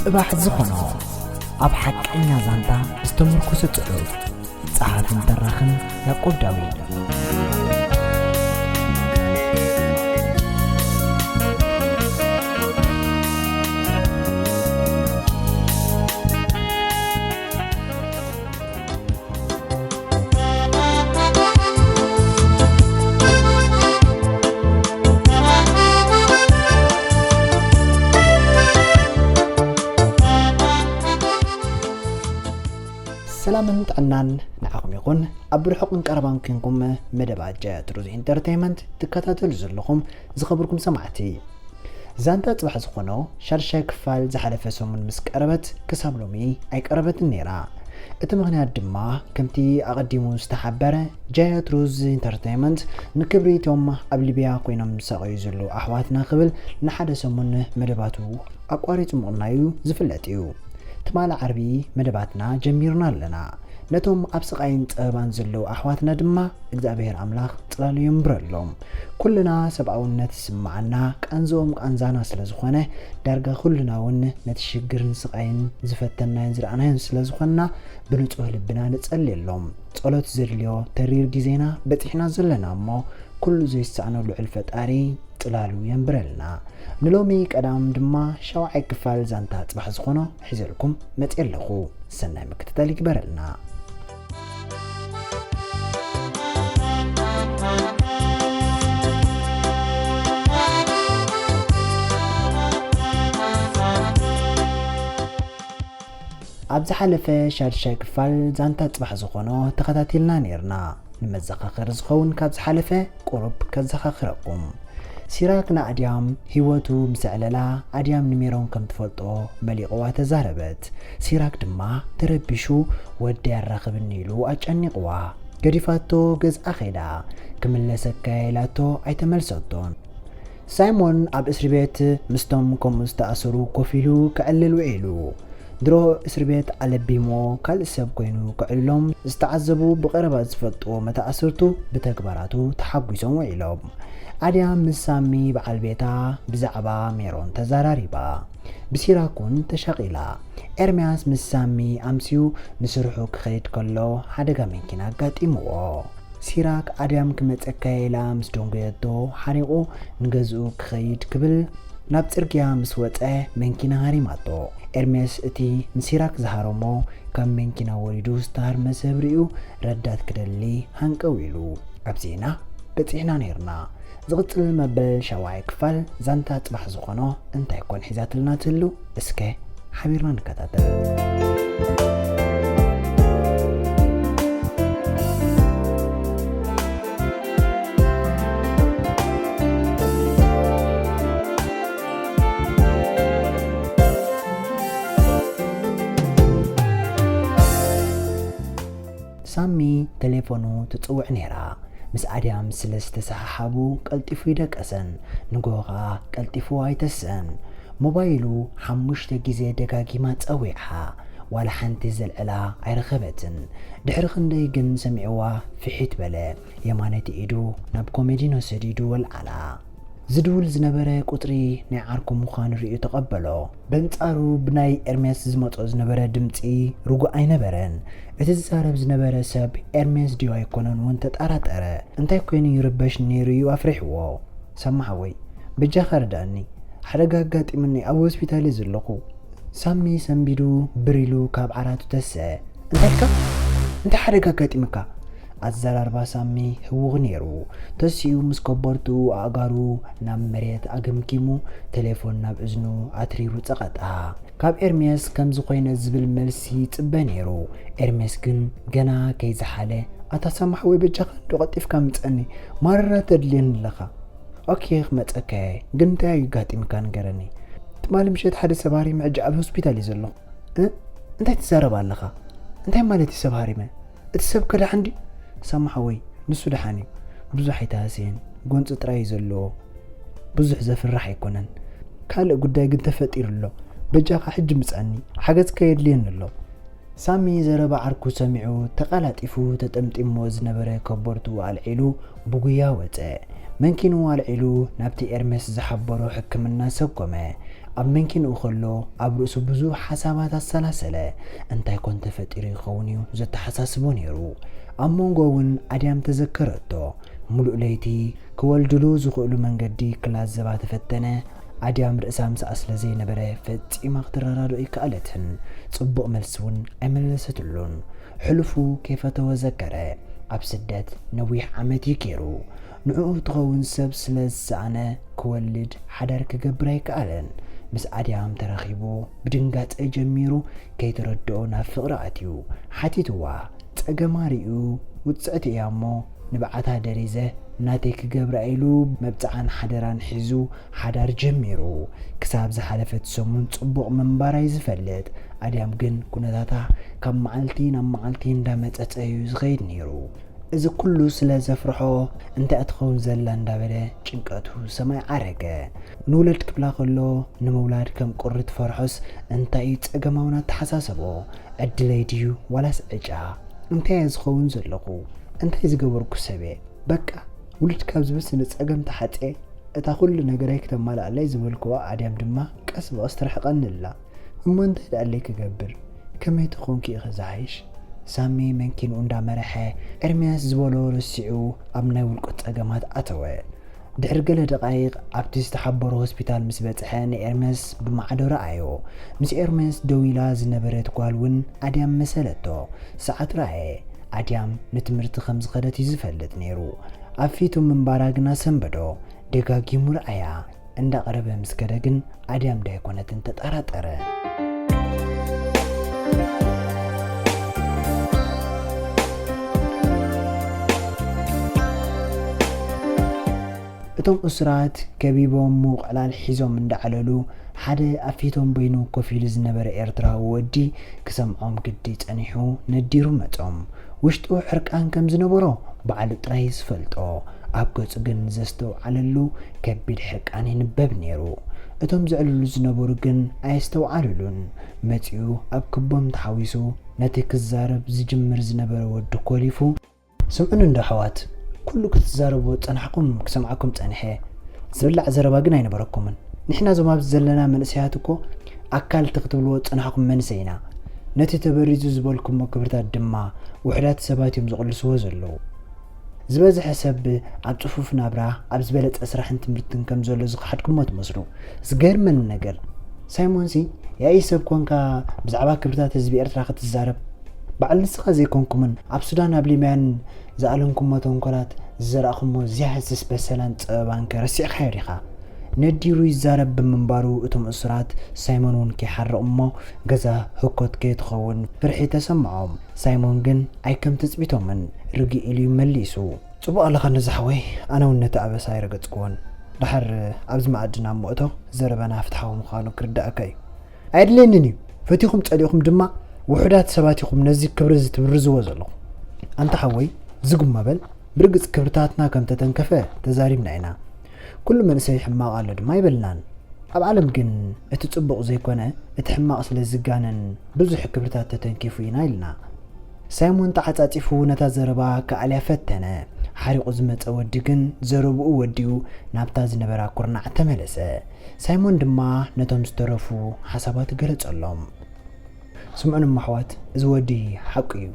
ጽባሕ ዝኾኖ፣ ኣብ ሓቀኛ ዛንታ ዝተመርኮሰ ጽሑፍ። ጸሓፍን ተራኽን ያዕቆብ ዳዊት። ሰላምን ጥዕናን ንዓኹም ይኹን። ኣብ ርሑቕን ቀረባን ኮንኩም መደባት ጃያ ትሩዝ ኢንተርተይመንት ትከታተሉ ዘለኹም ዝኸበርኩም ሰማዕቲ፣ ዛንታ ጽባሕ ዝኾኖ ሻድሻይ ክፋል ዝሓለፈ ሰሙን ምስ ቀረበት ክሳብ ሎሚ ኣይቀረበትን ነይራ። እቲ ምኽንያት ድማ ከምቲ ኣቐዲሙ ዝተሓበረ፣ ጃያ ትሩዝ ኢንተርተይመንት ንክብሪ እቶም ኣብ ሊብያ ኮይኖም ዝሳቐዩ ዘለዉ ኣሕዋትና ክብል ንሓደ ሰሙን መደባቱ ኣቋሪጹ ምቕናዩ ዝፍለጥ እዩ። ትማሊ ዓርቢ መደባትና ጀሚርና ኣለና። ነቶም ኣብ ስቓይን ጸበባን ዘለዉ ኣሕዋትና ድማ እግዚኣብሔር ኣምላኽ ጽላሉ የንብረሎም። ኩልና ሰብኣውነት ዝስምዓና፣ ቃንዝኦም ቃንዛና ስለ ዝኾነ፣ ዳርጋ ኩልና እውን ነቲ ሽግርን ስቓይን ዝፈተናዮን ዝረኣናዮን ስለ ዝኾንና፣ ብንጹህ ልብና ንጸልየሎም። ጸሎት ዘድልዮ ተሪር ግዜና በጺሕና ዘለና እሞ፣ ኩሉ ዘይሰኣኖ ልዑል ፈጣሪ ጽላሉ የንብረልና። ንሎሚ ቀዳም ድማ ሻውዓይ ክፋል ዛንታ ጽባሕ ዝኾኖ ሒዘልኩም መጽየ ኣለኹ። ሰናይ ምክትታል ይግበረልና። ኣብ ዝሓለፈ ሻድሻይ ክፋል ዛንታ ጽባሕ ዝኾኖ ተኸታቲልና ነይርና። ንመዘኻኸሪ ዝኸውን ካብ ዝሓለፈ ቁሩብ ከዘኻኽረኩም። ሲራክ ንኣድያም ህይወቱ ምስ ኣዕለላ፣ ኣድያም ንሜሮን ከም ትፈልጦ መሊቕዋ ተዛረበት። ሲራክ ድማ ተረቢሹ፣ "ወዲ ያራኽብኒ" ኢሉ ኣጨኒቕዋ። ገዲፋቶ ገዝኣ ኸይዳ። "ክምለሰካ" ኢላቶ ኣይተመልሰቶን። ሳይሞን ኣብ እስሪ ቤት ምስቶም ከምኡ ዝተኣሰሩ ኮፍ ኢሉ ከዕልል ውዒሉ። ድሮ እስሪ ቤት ኣለቢሞ ካልእ ሰብ ኮይኑ ከዕልሎም ዝተዓዘቡ ብቐረባ ዝፈልጥዎ መተኣስርቱ ብተግባራቱ ተሓጒሶም ውዒሎም። ኣድያም ምስ ሳሚ በዓል ቤታ ብዛዕባ ሜሮን ተዘራሪባ። ብሲራክ እውን ተሻቒላ። ኤርምያስ ምስ ሳሚ ኣምስዩ ንስርሑ ክኸይድ ከሎ ሓደጋ መኪና ኣጋጢምዎ። ሲራክ ኣድያም ክመጸካ ኢላ ምስ ደንጎየቶ ሓሪቑ ንገዝኡ ክኸይድ ክብል ናብ ጽርግያ ምስ ወጸ መንኪና ሃሪማቶ። ኤርሜስ እቲ ንሲራክ ዝሃረሞ ካብ መንኪና ወሪዱ ዝተሃርመ ሰብ ርእዩ ረዳት ክደሊ ሃንቀው ኢሉ። ኣብ ዜና በጺሕና ነይርና። ዝቕጽል መበል ሻውዓይ ክፋል ዛንታ ጽባሕ ዝኾኖ እንታይ ኮን ሒዛትልና ትህሉ? እስከ ሓቢርና ንከታተል። ሳሚ ተሌፎኑ ትጽውዕ ነይራ። ምስ ኣድያም ስለ ዝተሰሓሓቡ ቀልጢፉ ይደቀሰን፣ ንግሆ ኸኣ ቀልጢፉ ኣይተስእን። ሞባይሉ ሓሙሽተ ግዜ ደጋጊማ ጸዊዓ፣ ዋላ ሓንቲ ዘልዕላ ኣይረኸበትን። ድሕሪ ክንደይ ግን ሰሚዕዋ ፍሒት በለ። የማነይቲ ኢዱ ናብ ኮሜዲኖ ሰዲዱ ወልዓላ። ዝድውል ዝነበረ ቁጽሪ ናይ ዓርኩ ምዃኑ ርእዩ ተቐበሎ። በንጻሩ ብናይ ኤርምያስ ዝመጾ ዝነበረ ድምጺ ርጉእ ኣይነበረን። እቲ ዝዛረብ ዝነበረ ሰብ ኤርምያስ ድዩ ኣይኮነን እውን ተጠራጠረ። እንታይ ኮይኑ ይርበሽ ነይሩ እዩ ኣፍሪሕዎ። ሳሚ ሓወይ፣ በጃኻ ርድኣኒ፣ ሓደጋ ኣጋጢሙኒ ኣብ ሆስፒታል እየ ዘለኹ። ሳሚ ሰንቢዱ ብር ኢሉ ካብ ዓራቱ ተስአ። እንታይ ኢልካ? እንታይ ሓደጋ ኣጋጢምካ? ኣዘራርባ ሳሚ ህውኽ ነይሩ። ተሲኡ ምስ ከበርትኡ ኣእጋሩ ናብ መሬት ኣገምጊሙ፣ ቴሌፎን ናብ እዝኑ ኣትሪሩ ጸቐጣ። ካብ ኤርምያስ ከምዚ ኮይነ ዝብል መልሲ ይጽበ ነይሩ። ኤርምያስ ግን ገና ከይዝሓለ፣ "ኣታ ሳሚ ሓወይ በጃኻ እንዶ ቀልጢፍካ ምጸኒ፣ ማረራ ተድልየኒ ኣለኻ። ኦኬ ክመጸካ እየ፣ ግን እንታይ እዩ ኣጋጢምካ ንገረኒ። ትማሊ ምሸት ሓደ ሰብ ሃሪመ ሕጂ ኣብ ሆስፒታል እዩ ዘለኹ." "እ? እንታይ ትዛረብ ኣለኻ? እንታይ ማለት እዩ ሰብ ሃሪመ? እቲ ሰብ ከ ደሓን ድዩ?" "ሳሚ ሓወይ፣ ንሱ ደሓን እዩ። ብዙሕ ኣይተሃሰየን። ጎንፂ ጥራይ እዩ ዘለዎ። ብዙሕ ዘፍርሕ ኣይኮነን። ካልእ ጉዳይ ግን ተፈጢሩ ኣሎ። በጃኻ ሕጂ ምፀኒ። ሓገዝካ የድልየኒ ኣሎ።" ሳሚ ዘረባ ዓርኩ ሰሚዑ ተቐላጢፉ ተጠምጢምዎ ዝነበረ ከቦርትኡ ኣልዒሉ ብጉያ ወፀ። መንኪንኡ ኣልዒሉ ናብቲ ኤርሜስ ዝሓበሮ ሕክምና ሰጎመ። ኣብ መንኪንኡ ከሎ ኣብ ርእሱ ብዙሕ ሓሳባት ኣሰላሰለ። እንታይ ኮን ተፈጢሩ ይኸውን እዩ ዘተሓሳስቦ ነይሩ። ኣብ መንጎ እውን ኣድያም ተዘከረቶ። ሙሉእ ለይቲ ክወልድሉ ዝኽእሉ መንገዲ ክላዘባ ተፈተነ። ኣድያም ርእሳ ምስኣ ስለ ዘይነበረ ፈጺማ ክትረዳድኦ ኣይከኣለትን። ጽቡቕ መልሲ እውን ኣይመለሰትሉን። ሕሉፉ ከይፈተወ ዘከረ። ኣብ ስደት ነዊሕ ዓመት እዩ ገይሩ። ንዕኡ ትኸውን ሰብ ስለ ዝሰኣነ ክወልድ ሓዳር ክገብር ኣይከኣለን። ምስ ኣድያም ተራኺቡ ብድንጋጸ ጀሚሩ ከይተረድኦ ናብ ፍቕሪ ኣትዩ። ሓቲትዋ። ጸገማ ርእዩ ውጽዕቲ እያ እሞ ንብዓታ ደሪዘ ናተይ ክገብራ ኢሉ መብጽዓን ሓደራን ሒዙ ሓዳር ጀሚሩ። ክሳብ ዝሓለፈት ሰሙን ጽቡቕ ምንባራ እዩ ዝፈልጥ። ኣድያም ግን ኩነታታ ካብ መዓልቲ ናብ መዓልቲ እንዳመጸጸ እዩ ዝኸይድ ነይሩ። እዚ ኩሉ ስለ ዘፍርሖ እንታይ እትኸውን ዘላ እንዳበለ ጭንቀቱ ሰማይ ዓረገ። ንውለድ ክብላ ከሎ ንምውላድ ከም ቁሪ ትፈርሖስ እንታይ እዩ ጸገማውን ኣተሓሳሰቦ? ዕድለይ ድዩ ዋላስ ዕጫ? እንታይ እየ ዝኸውን ዘለኹ? እንታይ ዝገበርኩ ሰብ እየ? በቃ ውልድ ካብ ዝብስ ንጸገም ተሓጽየ እታ ኩሉ ነገረይ ክተማልኣለይ ዝበልክዋ ኣድያም ድማ ቀስ ብቐስ ትርሕቐኒ ኣላ። እሞ እንታይ ደኣለይ ክገብር? ከመይ ተኾንኪ ኢኺ ዝሓይሽ? ሳሚ መንኪንኡ እንዳመረሐ ኤርምያስ ዝበሎ ረሲዑ ኣብ ናይ ውልቁ ጸገማት ኣተወ። ድሕሪ ገለ ደቓይቕ ኣብቲ ዝተሓበሮ ሆስፒታል ምስ በጽሐ ንኤርምያስ ብማዕዶ ረኣዮ። ምስ ኤርምያስ ደው ኢላ ዝነበረት ጓል እውን ኣድያም መሰለቶ። ሰዓት ረኣየ። ኣድያም ንትምህርቲ ከም ዝኸደት እዩ ዝፈልጥ ነይሩ። ኣብ ፊቱ ምንባራ ግና ሰንበዶ። ደጋጊሙ ረኣያ። እንዳቐረበ ምስ ከደ ግን ኣድያም ዳይኮነትን ተጠራጠረ። እቶም እሱራት ከቢቦም ምውቕዕላል ሒዞም እንዳዕለሉ፣ ሓደ ኣብ ፊቶም በይኑ ኮፍ ኢሉ ዝነበረ ኤርትራዊ ወዲ ክሰምዖም ግዲ ጸኒሑ ነዲሩ መጾም። ውሽጡ ሕርቃን ከም ዝነበሮ ባዕሉ ጥራይ ዝፈልጦ። ኣብ ገጹ ግን ዘስተውዓለሉ ከቢድ ሕርቃን ይንበብ ነይሩ። እቶም ዘዕልሉ ዝነበሩ ግን ኣየስተውዓሉሉን። መጺኡ ኣብ ክቦም ተሓዊሱ ነቲ ክዛረብ ዝጅምር ዝነበረ ወዲ ኮሊፉ፣ ስምዑኒ እንዶ ኣሕዋት፣ ኩሉ ክትዛረብዎ ዝጸናሕኩም ክሰምዓኩም ጸኒሐ። ዝብላዕ ዘረባ ግን ኣይነበረኩምን። ንሕና እዞም ኣብዚ ዘለና መንእሰያት እኮ ኣካልቲ ክትብልዎ ዝጸናሕኩም መንእሰይ ኢና። ነቲ ተበሪዙ ዝበልኩሞ ክብርታት ድማ ውሑዳት ሰባት እዮም ዝቕልስዎ ዘለዉ። ዝበዝሐ ሰብ ኣብ ጽፉፍ ናብራ፣ ኣብ ዝበለጸ ስራሕን ትምህርትን ከም ዘሎ ዝኸሓድኩሞ ትመስሉ። ዝገርመኒ ነገር፣ ሳይሞንሲ ያኢ ሰብ ኮንካ ብዛዕባ ክብርታት ህዝቢ ኤርትራ ክትዛረብ? በዓል ንስኻ ዘይኮንኩምን ኣብ ሱዳን ኣብ ሊብያን ዝኣለንኩሞ ተንኮላት ዝዘራእኩሞ ዝያህስስ በሰላን ጸበባን ከ ረሲዕካዮ ዲኻ? ነዲሩ ይዛረብ ብምንባሩ እቶም እሱራት ሳይሞን እውን ከይሓርቕ እሞ ገዛ ህኮት ከይትኸውን ፍርሒ ተሰምዖም። ሳይሞን ግን ኣይከም ትጽቢቶምን ርግእ ኢሉ እዩ መሊሱ። ጽቡቕ ኣለኻ ነዚ ሓወይ፣ ኣነ እውን ነቲ ኣበሳ ኣይረገጽክዎን። ደሓር ኣብዚ መኣድና እሞ እቶ ዘረባና ፍትሓዊ ምዃኑ ክርድኣካ እዩ። ኣየድልየንን እዩ። ፈቲኹም ጸሊእኹም ድማ ውሑዳት ሰባት ኢኹም ነዚ ክብሪ እዚ ትብርዝዎ ዘለኹም። ኣንታ ሓወይ ዝጉማ በል። ብርግጽ ክብርታትና ከም ተተንከፈ ተዛሪብና ኢና። ኩሉ መንእሰይ ሕማቕ ኣሎ ድማ ኣይበልናን። ኣብ ዓለም ግን እቲ ጽቡቕ ዘይኮነ እቲ ሕማቕ ስለ ዝጋነን ብዙሕ ክብርታት ተተንኪፉ ኢና ኢልና። ሳይሞን ተዓጻጺፉ ነታ ዘረባ ክኣልያ ፈተነ። ሓሪቑ ዝመጸ ወዲ ግን ዘረብኡ ወዲኡ ናብታ ዝነበራ ኩርናዕ ተመለሰ። ሳይሞን ድማ ነቶም ዝተረፉ ሓሳባት ገለጸሎም። ስምዑኒ እሞ ኣሕዋት፣ እዚ ወዲ ሓቁ እዩ።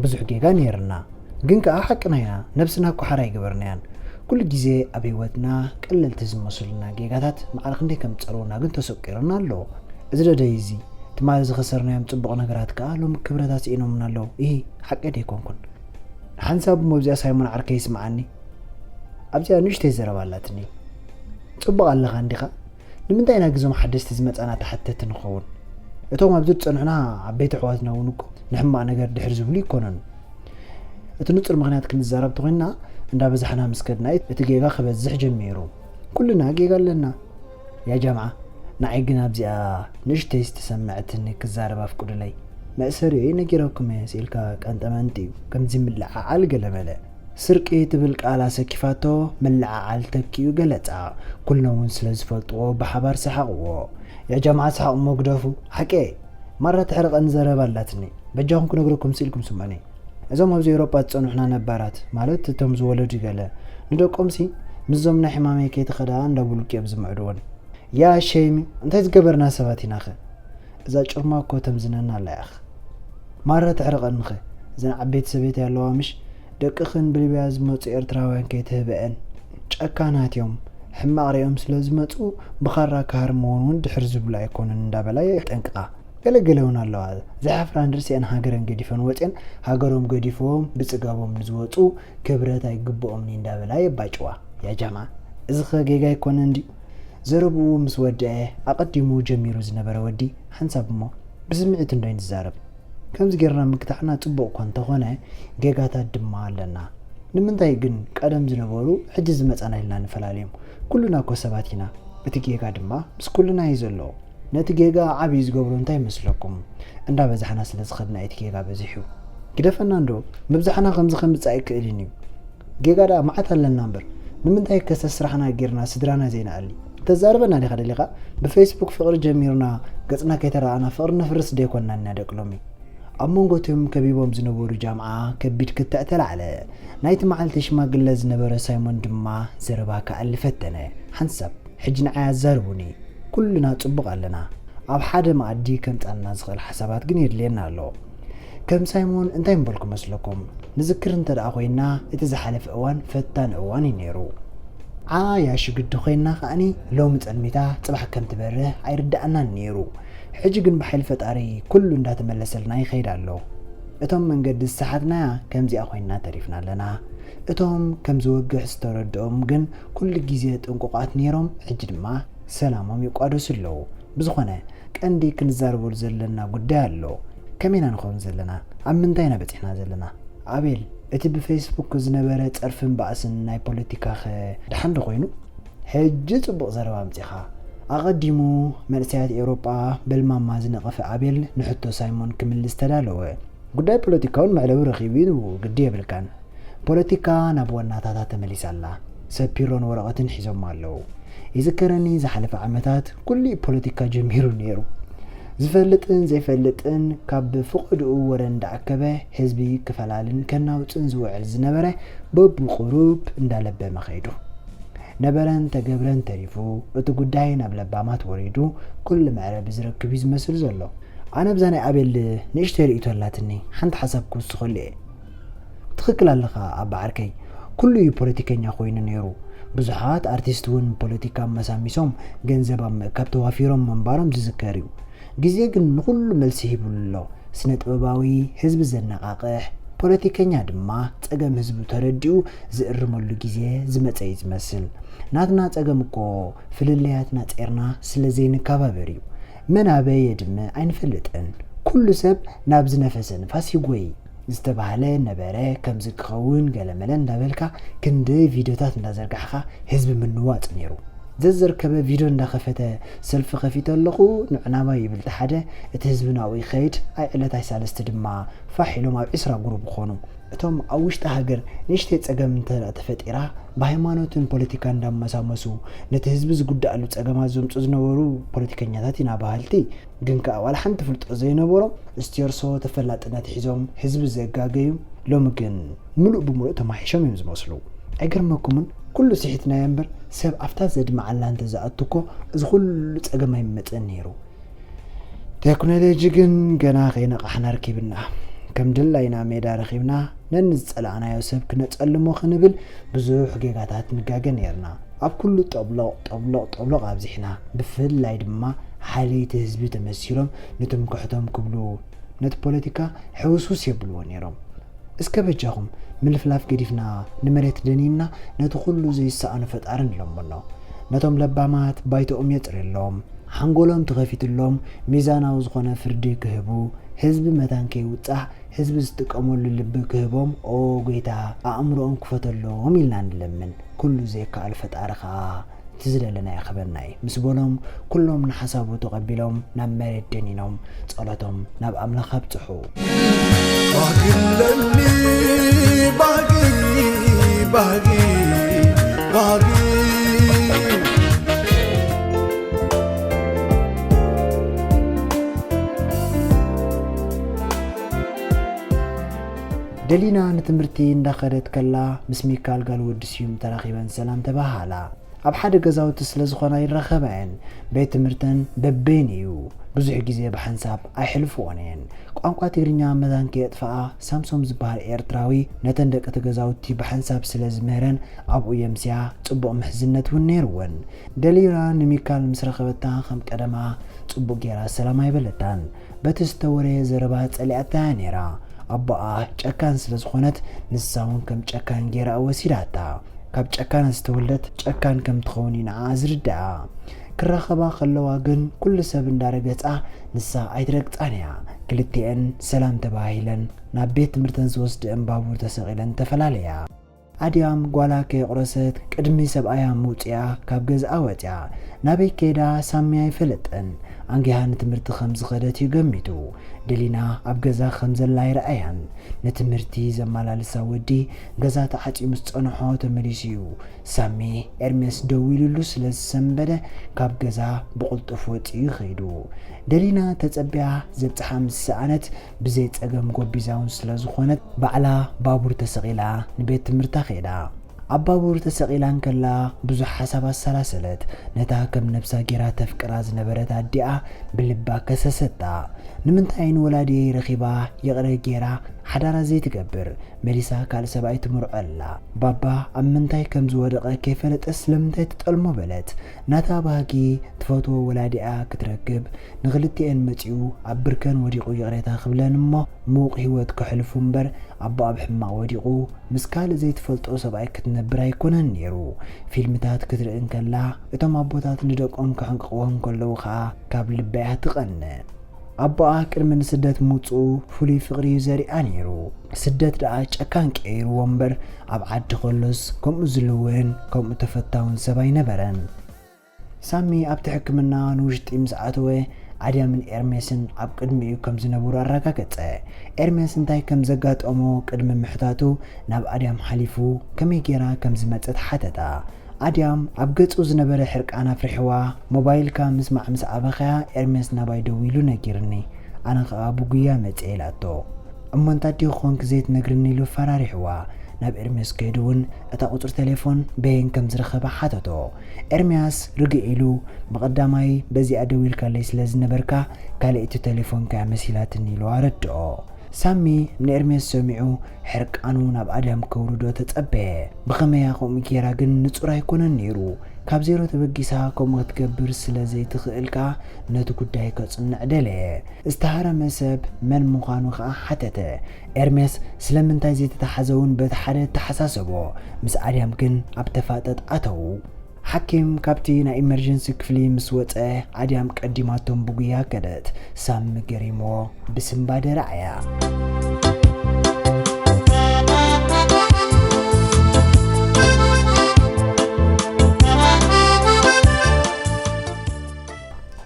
ብዙሕ ጌጋ ነይርና፣ ግን ከኣ ሓቅና ኢና። ነብስና እኮ ሓራ ኣይገበርናያን። ኩሉ ግዜ ኣብ ህይወትና ቀለልቲ ዝመስሉና ጌጋታት ማዕረ ክንደይ ከም ዝጸልዉና ግን ተሰቂሩና ኣሎ። እዚ ደደይ እዚ ትማሊ ዝኸሰርናዮም ጽቡቕ ነገራት ከኣ ሎሚ ክብረት ኣስኢኖምና ኣለዉ። ኢሂ፣ ሓቀይ ደይኮንኩን። ሓንሳብ እሞ ኣብዚኣ ሳይሞን ዓርከይ ስምዓኒ። ኣብዚኣ ንእሽተይ ዘረባ ኣላትኒ። ጽቡቕ ኣለኻ እንዲኻ? ንምንታይ ኢና ግዞም ሓደስቲ ዝመጻና ተሓተቲ ንኸውን? እቶም ኣብዚ ዝጸንሑና ዓበይቲ ኣሕዋትና እውን እኮ ንሕማቕ ነገር ድሕር ዝብሉ ኣይኮኑን። እቲ ንጹር ምኽንያት ክንዛረብ ተኾይንና፣ እንዳበዛሕና ምስ ከድና እዩ እቲ ጌጋ ክበዝሕ ጀሚሩ። ኩልና ጌጋ ኣለና። ያ ጃምዓ፣ ንዓይ ግን ኣብዚኣ ንእሽተይ ዝተሰምዐትኒ ክዛረብ ኣፍቅዱለይ። መእሰሪኡ ነጊረኩም እየ ስኢልካ ቀንጠመንጢ እዩ፣ ከምዚ ምልዕዓል ገለመለ። ስርቂ ትብል ቃል ኣሰኪፋቶ ምልዕዓል ተኪኡ ገለጻ። ኩሎም እውን ስለ ዝፈልጥዎ ብሓባር ሰሓቕዎ። ያ ጃምዓ ሰሓቕ እሞ ግደፉ፣ ሓቂ እየ። ማራ ተሕርቐኒ ዘረባ ኣላትኒ። በጃኹም ክነግረኩም ስኢልኩም ስምዑኒ። እዞም ኣብዚ ኤውሮጳ ዝጸንሑና ነባራት፣ ማለት እቶም ዝወለዱ ገለ፣ ንደቆምሲ ምስዞም ናይ ሕማመይ ከይትኸዳ እንዳበሉኪ እዮም ዝምዕድወን። ያ ሸይሚ፣ እንታይ ዝገበርና ሰባት ኢናኸ? እዛ ጭርማ እኮ ተምዝነና ኣላ ያኽ። ማራ ተሕርቐንኸ? እዘን ዓበይቲ ሰበይቲ ኣለዋ ምሽ? ደቅኽን ብሊብያ ዝመፁ ኤርትራውያን ከይትህበአን። ጨካናት እዮም። ሕማቕ ሪኦም ስለ ዝመፁ ብኻራ ክሃርምዎን እውን ድሕር ዝብሉ ኣይኮኑን እንዳበላ የጠንቅቓ። ገለገለ እውን ኣለዋ። ዝሓፍራ እንድርሲአን ሃገረን ገዲፈን ወፅየን፣ ሃገሮም ገዲፎም ብፅጋቦም ንዝወፁ ክብረት ኣይግብኦምን እንዳበላ የባጭዋ። ያ ጃማ፣ እዚ ኸ ጌጋ ኣይኮነን ድዩ? ዘረብኡ ምስ ወደአ፣ ኣቐዲሙ ጀሚሩ ዝነበረ ወዲ ሓንሳብ እሞ ብስምዒት እንዶ ይንዛረብ። ከምዚ ጌርና ምግታዕና ጽቡቕ እኳ እንተኾነ፣ ጌጋታት ድማ ኣለና። ንምንታይ ግን ቀደም ዝነበሩ ሕጂ ዝመጻና ኢልና ንፈላለዮም? ኩልና እኮ ሰባት ኢና። እቲ ጌጋ ድማ ምስ ኩልና እዩ ዘሎ። ነቲ ጌጋ ዓብዪ ዝገብሮ እንታይ ይመስለኩም? እንዳበዛሕና ስለ ዝኸድና እቲ ጌጋ በዚሑ። ግደፈና እንዶ፣ ምብዛሕና ከምዚ ከምጽእ ኣይክእልን እዩ። ጌጋ ደኣ መዓት ኣለና እምበር፣ ንምንታይ ከሰ ስራሕና ጌርና ስድራና ዘይንኣሊ? ተዛርበና ዲኻ ደሊኻ? ብፌስቡክ ፍቕሪ ጀሚርና፣ ገጽና ከይተረኣና ፍቕሪ ነፍርስ ደይኮንና ኢና ደቂ ሎሚ። ኣብ መንጎ እቶም ከቢቦም ዝነበሩ ጃምዓ ከቢድ ክትዕ ተላዕለ። ናይቲ መዓልቲ ሽማግለ ዝነበረ ሳይሞን ድማ ዘረባ ክኣሊ ፈተነ። ሓንሳብ፣ ሕጂ ንዓይ ኣዛርቡኒ። ኩልና ጽቡቕ ኣለና። ኣብ ሓደ መኣዲ ከምጻልና ዝኽእል ሓሳባት ግን የድልየና ኣሎ። ከም ሳይሞን እንታይ ምበልኩ መስለኩም? ንዝክር እንተ ደኣ ኮይንና፣ እቲ ዝሓለፈ እዋን ፈታኒ እዋን እዩ ነይሩ። ዓያሹ ግዲ ኮይንና ከኣኒ፣ ሎሚ ጸልሚታ፣ ጽባሕ ከም ትበርህ ኣይርድኣናን ነይሩ። ሕጂ ግን ብሓይሊ ፈጣሪ ኩሉ እንዳተመለሰልና ይኸይድ ኣሎ። እቶም መንገዲ ዝሰሓትናያ ከምዚኣ ኮይንና ተሪፍና ኣለና። እቶም ከም ዝወግሕ ዝተረድኦም ግን ኩሉ ግዜ ጥንቁቓት ነይሮም፣ ሕጂ ድማ ሰላሞም ይቋደሱ ኣለዉ። ብዝኾነ፣ ቀንዲ ክንዛረበሉ ዘለና ጉዳይ ኣሎ። ከመይ ኢና ንኸውን ዘለና? ኣብ ምንታይ ኢና በጺሕና ዘለና? ኣቤል፣ እቲ ብፌስቡክ ዝነበረ ጸርፍን ባእስን ናይ ፖለቲካኸ ደሓን ዶ ኮይኑ? ሕጂ ጽቡቕ ዘረባ ኣምጺኻ። ኣቐዲሙ መንእሰያት ኤውሮጳ በልማማ ዝነቐፈ ኣቤል ንሕቶ ሳይሞን ክምልስ ተዳለወ። ጉዳይ ፖለቲካውን መዕለቢ ረኺቡ እዩ፣ ግዲ የብልካን። ፖለቲካ ናብ ዋናታታ ተመሊሳ ኣላ። ሰብ ፒሮን ወረቐትን ሒዞም ኣለዉ። ይዝከረኒ ዝሓለፈ ዓመታት ኩሉ እዩ ፖለቲካ ጀሚሩ ነይሩ። ዝፈልጥን ዘይፈልጥን ካብ ብፍቕድኡ ወረ እንዳኣከበ ህዝቢ ክፈላልን ከናውጽን ዝውዕል ዝነበረ በብቁሩብ እንዳለበመ ኸይዱ። ነበረን ተገብረን ተሪፉ እቲ ጉዳይ ናብ ለባማት ወሪዱ ኩሉ መዕረቢ ዝረክብ እዩ ዝመስል ዘሎ። ኣነ ብዛ ናይ ኣቤል ንእሽተይ ርእይቶ ኣላትኒ፣ ሓንቲ ሓሳብ ክውስኸሉ እየ። ትኽክል ኣለኻ ኣባ ዓርከይ፣ ኩሉ እዩ ፖለቲከኛ ኮይኑ ነይሩ። ብዙሓት ኣርቲስት እውን ፖለቲካ ኣመሳሚሶም ገንዘብ ኣብ ምእካብ ተዋፊሮም ምንባሮም ዝዝከር እዩ። ግዜ ግን ንኹሉ መልሲ ሂብሉ ኣሎ። ስነ ጥበባዊ ህዝቢ ዘነቓቕሕ፣ ፖለቲከኛ ድማ ጸገም ህዝቡ ተረዲኡ ዝእርመሉ ግዜ ዝመጸ እዩ ዝመስል። ናትና ጸገም እኮ ፍልልያትና ጼርና ስለ ዘይንከባበር እዩ። መን ኣበይ የድምዕ ኣይንፈልጥን። ኩሉ ሰብ ናብ ዝነፈሰ ንፋስ ይጎይ ዝተባህለ ነበረ፣ ከምዚ ክኸውን ገለመለ እንዳበልካ ክንደይ ቪድዮታት እንዳዘርጋሕካ ህዝቢ ምንዋጽ ነይሩ። ዘዘርከበ ቪድዮ እንዳኸፈተ ሰልፊ ከፊተ ኣለኹ ንዑ ናባይ ይብል እቲ ሓደ፣ እቲ ህዝቢ ናብኡ ይኸይድ፣ ኣይ ዕለት ኣይ ሳልስቲ ድማ ፋሕ ኢሎም ኣብ ዕስራ ጉሩብ ይኾኑ። እቶም ኣብ ውሽጢ ሃገር ንእሽተይ ጸገም እንተ ተፈጢራ ብሃይማኖትን ፖለቲካን እንዳመሳመሱ ነቲ ህዝቢ ዝጉዳኣሉ ጸገማት ዘምጹ ዝነበሩ ፖለቲከኛታት ኢና በሃልቲ፣ ግን ከኣ ዋላ ሓንቲ ፍልጦ ዘይነበሮም ስቴርሶ ተፈላጥነት ሒዞም ህዝቢ ዘጋገዩ፣ ሎሚ ግን ምሉእ ብምሉእ ተማሒሾም እዮም ዝመስሉ። ኣይገርመኩምን? ኩሉ ስሒትናዮ እምበር ሰብ ኣብታ ዘድምዓላ እንተዝኣቱ እኮ እዚ ኩሉ ጸገም ኣይመጸን ነይሩ። ቴክኖሎጂ ግን ገና ከይነቓሕና ረኪብና። ከም ድላይና ሜዳ ረኺብና ነንዝጸላእናዮ ሰብ ክነጸልሞ ክንብል ብዙሕ ጌጋታት ንጋገ ነይርና። ኣብ ኩሉ ጠብሎቕ፣ ጠብሎቕ፣ ጠብሎቕ ኣብዚሕና። ብፍላይ ድማ ሓለይቲ ህዝቢ ተመሲሎም ንትምክሕቶም ክብሉ ነቲ ፖለቲካ ሕውስውስ የብልዎ ነይሮም። እስከ በጃኹም ምልፍላፍ ገዲፍና ንመሬት ደኒንና ነቲ ኩሉ ዘይሰኣኖ ፈጣሪ ንለምኖ። ነቶም ለባማት ባይቶኦም የጽርየሎም፣ ሓንጎሎም ተኸፊትሎም ሚዛናዊ ዝኾነ ፍርዲ ክህቡ፣ ህዝቢ መታን ከይውጻሕ ህዝቢ ዝጥቀመሉ ልቢ ክህቦም፣ ኦ ጎይታ ኣእምሮኦም ክፈተሎም ኢልና ንለምን። ኩሉ ዘይከኣል ፈጣሪ ኸኣ እቲ ዝደለናዮ ክህበና እዩ ምስ በሎም፣ ኩሎም ንሓሳቡ ተቐቢሎም ናብ መሬት ደኒኖም ጸሎቶም ናብ ኣምላኽ ኣብጽሑ። ባህጊ ኣለኒ፣ ባህጊ፣ ባህጊ፣ ባህጊ። ደሊና ንትምህርቲ እንዳኸደት ከላ ምስ ሚካል ጋል ወዲ ስዩም ተራኺበን ሰላም ተባሃላ። ኣብ ሓደ ገዛውቲ ስለ ዝኾና ይራኸባ እየን። ቤት ትምህርተን በበይኑ እዩ። ብዙሕ ግዜ ብሓንሳብ ኣይሕልፍኦን እየን። ቋንቋ ትግርኛ መታን ከየጥፍኣ፣ ሳምሶም ዝበሃል ኤርትራዊ ነተን ደቂ እቲ ገዛውቲ ብሓንሳብ ስለ ዝምህረን፣ ኣብኡ የምስያ። ጽቡቕ ምሕዝነት እውን ነይርወን። ደሊና ንሚካል ምስ ረኸበታ፣ ከም ቀደማ ጽቡቕ ጌራ ሰላም ኣይበለታን። በቲ ዝተወረየ ዘረባ ጸሊኣታያ ነይራ። ኣቦኣ ጨካን ስለ ዝኾነት፣ ንሳ እውን ከም ጨካን ጌራ ወሲዳታ። ካብ ጨካን ዝተወልደት ጨካን ከም ትኸውን እዩ ንዓኣ ዝርድኣ። ክራኸባ ከለዋ ግን ኩሉ ሰብ እንዳረገጻ፣ ንሳ ኣይትረግጻን እያ። ክልቲኤን ሰላም ተባሂለን ናብ ቤት ትምህርተን ዝወስድአን ባቡር ተሰቒለን ተፈላለያ። ኣድያም ጓላ ከየቑረሰት ቅድሚ ሰብኣያ ምውፅያ ካብ ገዝኣ ወፅያ። ናበይ ከይዳ ሳሚ ኣይፈለጠን። ኣንጊሃ ንትምህርቲ ከም ዝኸደት እዩ ገሚቱ። ደሊና ኣብ ገዛ ከም ዘላ ኣይረኣያን። ንትምህርቲ ዘመላልሳ ወዲ ገዛ ተዓፅዩ ምስ ጸንሖ ተመሊሱ እዩ። ሳሚ ኤርሜስ ደው ኢሉሉ ስለ ዝሰንበደ ካብ ገዛ ብቕልጡፍ ወፂኡ ይኸይዱ። ደሊና ተጸቢያ ዘብጽሓ ምስ ሰኣነት ብዘይ ጸገም ጎቢዛ እውን ስለ ዝኾነት ባዕላ ባቡር ተሰቒላ ንቤት ትምህርታ ከይዳ። ኣብ ባቡር ተሰቒላ እንከላ ብዙሕ ሓሳብ ኣሰላሰለት። ነታ ከም ነብሳ ጌራ ተፍቅራ ዝነበረት ኣዲኣ ብልባ ከሰሰታ። ንምንታይ ንወላዲየይ ረኺባ ይቕረ ጌራ ሓዳራ ዘይትገብር? መሊሳ ካልእ ሰብኣይ ትምርዖ ኣላ። ባባ ኣብ ምንታይ ከም ዝወደቐ ከይፈለጠ ስለምንታይ ትጠልሞ በለት። ናታ ባህጊ ትፈትዎ ወላዲኣ ክትረክብ ንኽልቲኤን መጺኡ ኣብ ብርከን ወዲቑ ይቕሬታ ክብለን እሞ ምዉቕ ህይወት ከሕልፉ እምበር ኣቦኣ ኣብ ሕማቕ ወዲቑ ምስ ካልእ ዘይትፈልጦ ሰብኣይ ክትነብር ኣይኮነን ነይሩ። ፊልምታት ክትርኢ እንከላ እቶም ኣቦታት ንደቆም ከሕንቅቕዎም ከለዉ ኸኣ ካብ ልባ እያ ትቐንእ። ኣቦኣ ቅድሚ ንስደት ምውጽኡ ፍሉይ ፍቕሪ እዩ ዘሪኣ ነይሩ። ስደት ደኣ ጨካን ቀይርዎ እምበር ኣብ ዓዲ ከሎስ ከምኡ ዝልውን ከምኡ ተፈታውን ሰብ ኣይነበረን። ሳሚ ኣብቲ ሕክምና ንውሽጢ ምስ ኣተወ ኣድያምን ኤርሜስን ኣብ ቅድሚኡ ከም ዝነበሩ ኣረጋገጸ። ኤርሜስ እንታይ ከም ዘጋጠሞ ቅድሚ ምሕታቱ ናብ ኣድያም ሓሊፉ ከመይ ጌራ ከም ዝመጸት ሓተታ። ኣድያም ኣብ ገጹ ዝነበረ ሕርቃን ኣፍሪሕዋ፣ ሞባይልካ ምስማዕ ምስ ኣበኻያ ኤርሜስ ናባይ ደዊሉ ነጊርኒ፣ ኣነ ኸኣ ብጉያ መጽየ ኢላቶ። እሞ እንታይ ዲኺ ኾንኪ ዘይትነግርኒ ኢሉ ኣፈራሪሕዋ። ናብ ኤርሜስ ከይዱ እውን እታ ቁጽሪ ቴሌፎን በየን ከም ዝረኸባ ሓተቶ። ኤርምያስ ርግእ ኢሉ፣ ብቐዳማይ በዚኣ ደዊልካለይ ስለ ዝነበርካ ካልኣይቲ ቴሌፎንካ እያ መሲላትኒ ኢሉ ኣረድኦ። ሳሚ ንኤርሜስ ሰሚዑ ሕርቃኑ ናብ ኣድያም ከውርዶ ተጸበየ። ብኸመያ ከምኡ ጌራ ግን ንጹር ኣይኮነን ነይሩ። ካብ ዜሮ ተበጊሳ ከምኡ ክትገብር ስለ ዘይትኽእል ከኣ ነቲ ጉዳይ ከጽንዕ ደለየ። ዝተሃረመ ሰብ መን ምዃኑ ከኣ ሓተተ። ኤርሜስ ስለምንታይ ዘይተተሓዘ እውን በቲ ሓደ ተሓሳሰቦ። ምስ ኣድያም ግን ኣብ ተፋጠጥ ኣተዉ። ሓኪም ካብቲ ናይ ኢመርጀንሲ ክፍሊ ምስ ወጸ ኣድያም ቀዲማቶም ብጉያ ከደት። ሳሚ ገሪምዎ ብስንባደ ረኣያ።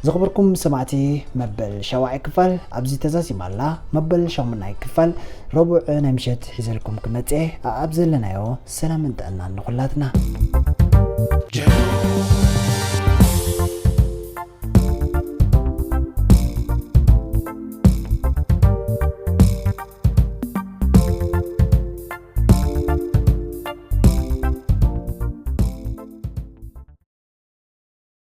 ዝኽብርኩም ሰማዕቲ፣ መበል ሻውዓይ ክፋል ኣብዚ ተዛዚማ ኣላ። መበል ሻሙናይ ክፋል ረቡዕ ናይ ምሸት ሒዘልኩም ክመጽእ እየ። ኣብ ዘለናዮ ሰላምን ጥዕናን ንኹላትና።